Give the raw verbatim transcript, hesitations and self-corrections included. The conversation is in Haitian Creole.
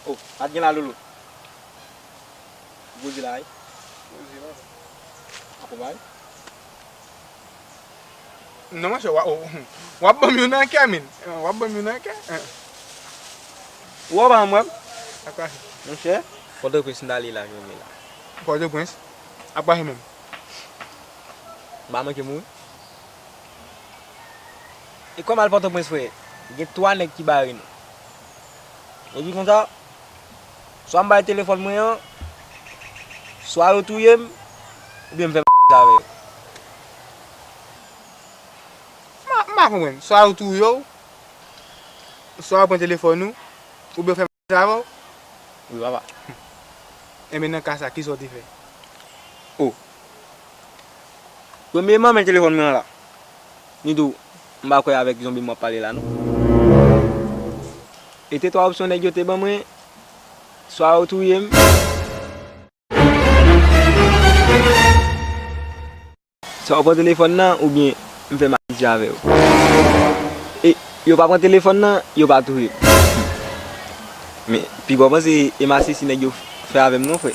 Oh, pa t gen la lolo. Poze la, wi. Poze la. Akonpay. Non, monchè, w ap, w ap ban m youn nan kè, men. W ap ban m youn nan kè. Ou wè pa m wè m? Ak pa fè. Monchè, Pòtoprens m t ale la, jounen la. Pòtoprens? Ak pa fè menm. M pa manke mouri. E kòm al Pòtoprens, frè, gen twa nèg ki bare nou. Epi konsa, swa m bay telefòn mwen an, swa yo touye m, oubyen m fè m avè yo. M pa, m pa konprann. Swa yo touye w, swa yo pran telefòn ou, oubyen yo fè m avè w. Wi, papa. Enben, nan ka sa, kisa w te fè? Oh. Premyèman, men telefòn mwen an la. Ni tou, m pa kwè avèk zonbi m w ap pale la, non. E te twa opsyon nèg yo te ban mwen, swa yo touye m, swa yo pran telefòn nan, oubyen m fè m amizye avè yo. E yo pa pran telefòn nan, yo pa touye m. Men, piga w panse e masisi nèg yo fè avè m non, frè.